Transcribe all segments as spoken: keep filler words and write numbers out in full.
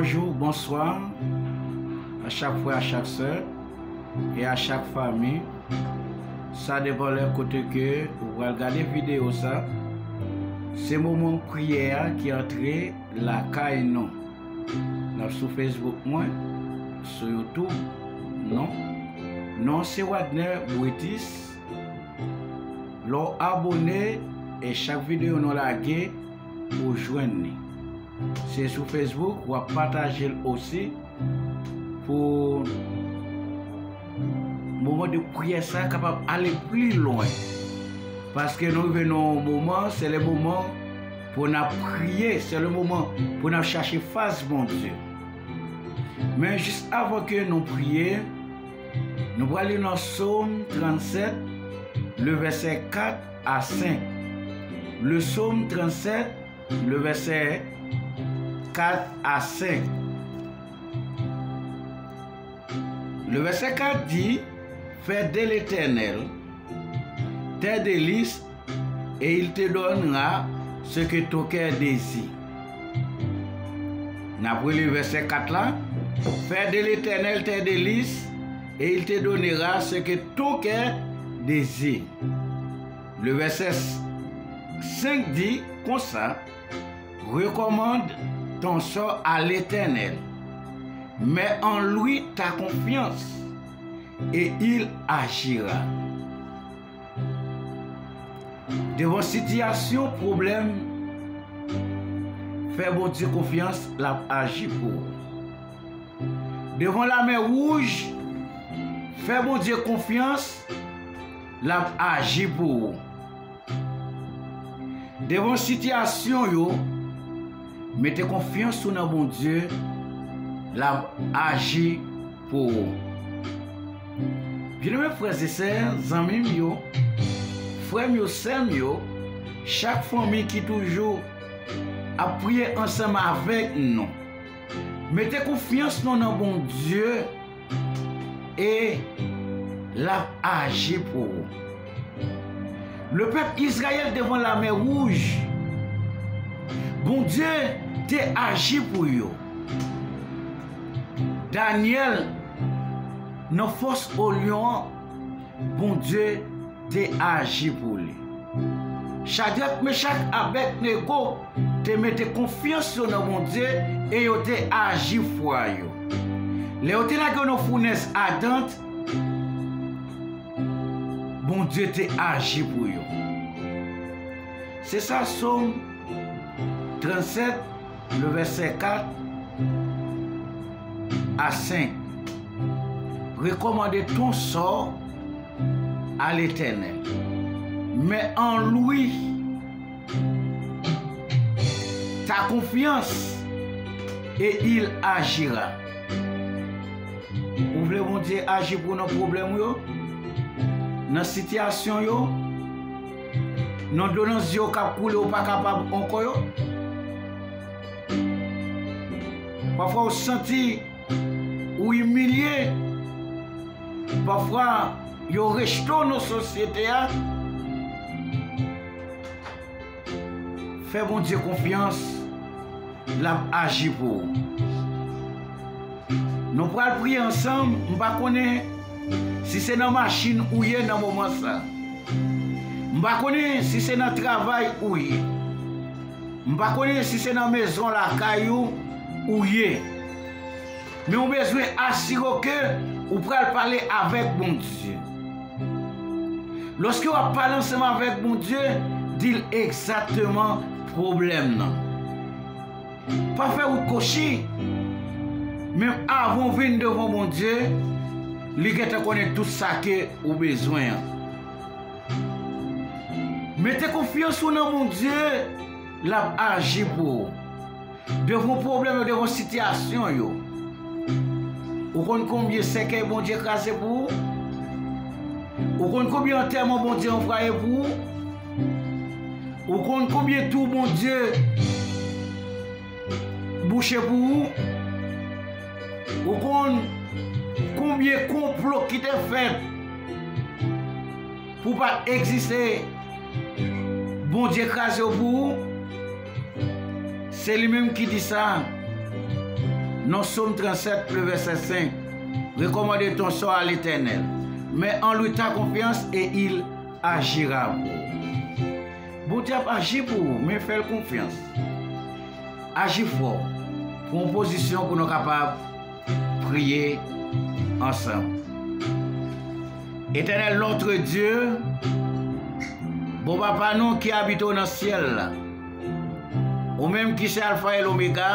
Bonjou, bonswa a chak frè, a chak sè e a chak fanmi. Sa depann lè kote ke ou pral gade videyo sa. Se moman priyè a ki antre lakay nou. N ap sou Facebook mwen, sou YouTube, non. Non se Wadner Britis. Lè w abòne e chak videyo nou lage, ou jwenn li. Se sou Facebook, w ap pataje l osi pou moman de priyè sa kapab ale pli lwen. Paske nou rive nan yon moman, se le moman pou n ap priye, se le moman pou n ap chache fas Bondye. Men jis avan ke nou priye, nou pral li nan Sòm trannsèt, le vèsè kat a senk. Le Sòm trannsèt, le vèsè kat a senk. Le verset quatre dit, fais de l'Éternel tes délices et il te donnera ce que ton cœur désire. N ap rele vèsè kat la. Fais de l'Éternel tes délices et il te donnera ce que ton cœur désire. Le verset cinq dit konsa, recommande ton sort à l'Éternel, mets en lui ta confiance et il agira. Devan sitiyasyon pwoblèm, fè Bondye konfyans, l ap aji pou ou. Devan lamè wouj, fè Bondye konfyans, l ap aji pou ou. Devan sitiyasyon yo, mete konfyans ou nan Bondye, l ap aji pou ou. Byeneme frè e sè, zanmi m yo, frè m yo, sè m yo, chak fanmi ki toujou ap priye ansanm avèk nou, mete konfyans nou nan Bondye e l ap aji pou ou. Le pèp Izrayèl devan lamè wouj, Bondye te aji pou yo. Danyèl nan fòs o lyon an, Bondye te aji pou li. Chadrak, Mechak, Abèdnego te mete konfyans yo nan Bondye e yo te aji fwa yo. Lè yo te lage yo nan founès adan, Bondye te aji pou yo. Se sa Sòm trannsèt, le vèsè kat a senk. Recommande ton sort à l'Éternel. Mets en lui ta confiance et il agira. Ou vle Bondye aji pou nan pwoblèm ou yo, nan sitiyasyon yo, nan dlo nan zye w k ap koule ou pa kapab ankò yo? Pafwa ou santi ou imilye, pafwa yo rejte w nan sosyete a. Fè Bondye konfyans, l ap aji pou ou. Nou pral priye ansanm, m pa konnen si se nan machin ou ye nan moman sa. M pa konnen si se nan travay ou ye. M pa konnen si se nan mezon lakay ou ou ye. Men ou bezwen asire w ke ou pral pale avèk Bondye. Lòske w ap pale ansanm avèk Bondye, di l egzakteman pwoblèm nan. Pa fè wout kwochi. Menm avan w vin devan Bondye, li gentan konnen tout sa ke ou bezwen an. Mete konfyans ou nan Bondye, l ap aji pou ou. Devan pwoblèm yo, devan sitiyasyon yo. Ou konn konbyen sèkèy Bondye kraze pou ou? Ou konn konbyen antèman Bondye anvwaye pou ou? Ou konn konbyen twou Bondye bouche pou ou? Ou konn konbyen konplo ki te fèt pou w pa t egziste, Bondye kraze yo pou ou? Se li menm ki di sa. Nan Sòm trannsèt, le vèsè senk, recommande ton sort à l'Éternel, mets en lui ta confiance et il agira pour ou. Bondye ap aji pou ou, men fè l konfyans. Aji fò, pran pozisyon pou nou kapab priye ansanm. Éternel notre Dieu, bon Papa nou ki abite w nan syèl la, ou menm ki se Alfa e Lomega,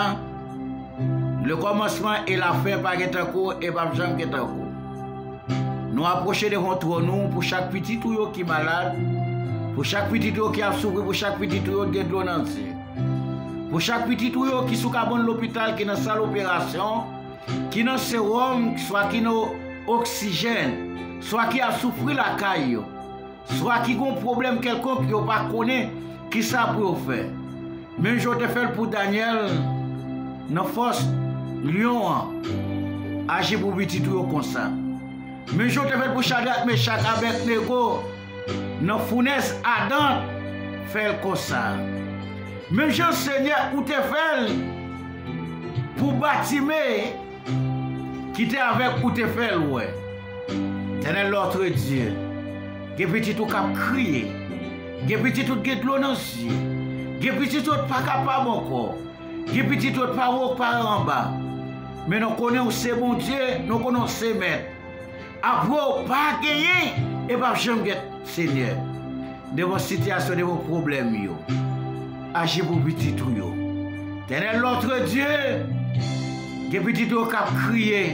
le kòmansman e lafen, pa gen tankou w e p ap janm gen tankou w. Nou apwoche devan twòn ou pou chak pitit ou yo ki malad, pou chak pitit ou yo ki ap soufri, pou chak pitit ou yo ki gen dlo nan zye, pou chak pitit ou yo ki sou kabann lopital, ki nan sal operasyon, ki nan sewòm, swa ki nan oksijèn, swa ki ap soufri lakay yo, swa ki gon pwoblèm kèlkonk yo pa konnen kisa pou yo fè. Menm jan w te fè l pou Danyèl nan fòs lyon an, aji pou pitit ou yo konsa. Menm jan w te fè l pou Chadrak, Mechak, Abèdnego nan founèz adan, fè l konsa. Menm jan, Senyè, ou te fè l pou Batime, ki te avèg, ou te fè l wè. Etènèl, notre Dieu, gen pitit ou k ap kriye, gen pitit ou ki gen dlo nan zye, gen pitit ou ki pa kapab ankò, gen pitit ou ki pa wo, pa anba. Men nou konnen ou se Bondye, nou konnen ou se Mèt. Apre w pa genyen, e p ap janm gen, Senyè. Devan sitiyasyon, devan pwoblèm yo, aji pou pitit ou yo. Etènèl, notre Dieu, gen pitit ou yo k ap kriye,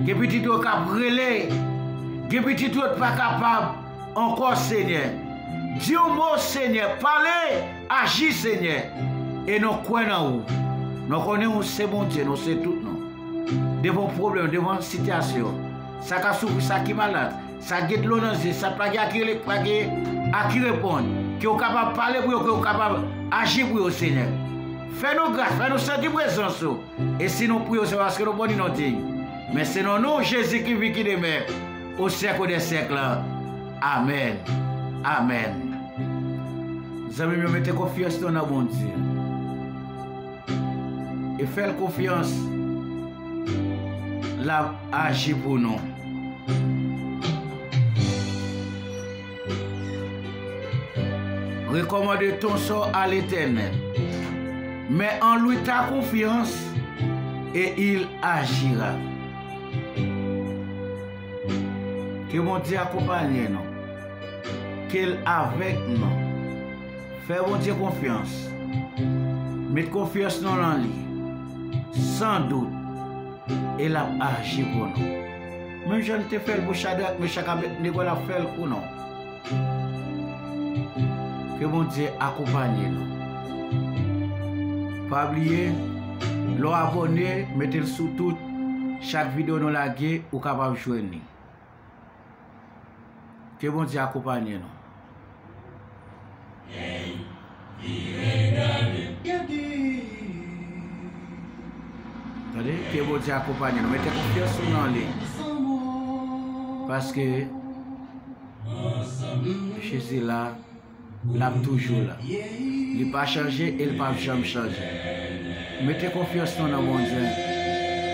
gen pitit ou yo k ap rele, gen pitit ou yo ki pa kapab ankò, Senyè. Di yon mo, Senyè, pale, aji, Senyè. E nou kwè nan ou. Nou konnen ou se Bondye, nou se tout nou. Devan pwoblèm, devan sitiyasyon, sa k ap soufri, sa ki malad, sa gen dlo nan zye, sa pa gen a ki rele, pa gen a ki reponn, ke w kapab pale pou yo, ke w kapab aji pou yo, Senyè. Fè nou gras, fè nou santi prezans ou. E si nou priye w, se paske nou boni, nou diy. Men se nan non Jezi ki viv, ki demè, o syèk dè syèk la. Amèn. Amèn. Zanmi m yo, mete konfyans nou nan Bondye. E fè l konfyans, l ap aji pou nou. Recommande ton sort à l'Éternel. Mets en lui ta confiance et il agira. Ke Bondye akonpaye nou. Ke l avèk nou. Fè Bondye konfyans. Met konfyans nou nan li. San dout. E l ap aji pou nou. Menm jan l te fè l pou Chadrak, Mechak, Abèdnego, l ap fè l pou nou. Ke Bondye akonpaye nou. Pa bliye, lè w abòne, mete l sou tout. Chak videyo nou lage, ou kapab jwenn li. Ke Bondye akonpaye nou. Tande, ke Bondye akonpaye nou. Mete konfyans ou nan li. Paske Jezi la, l ap toujou la. Li pa chanje e l p ap janm chanje. Mete konfyans nou nan Bondye.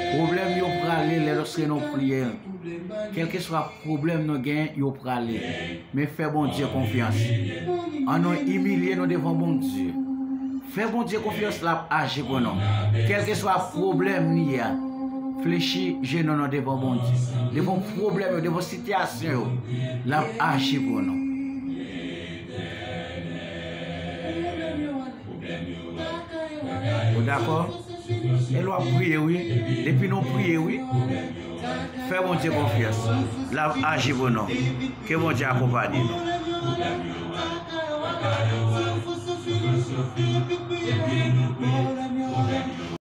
Pwoblèm yo prale lè lòske nou priye. Kèlkeswa pwoblèm nou gen, yo prale. Men fè Bondye konfyans. Ann nou imilye nou devan Bondye. Fè Bondye konfyans, l ap aji pou nou. Kèlkeswa pwoblèm li ye a, flechi jenou nou devan Bondye. Devan pwoblèm yo, devan sitiyasyon yo, l ap aji pou nou. Ou dakò? E lè w ap priye, wi. Depi nou priye, wi. Fè Bondye konfyans. L ap aji pou nou. Ke Bondye akonpaye nou.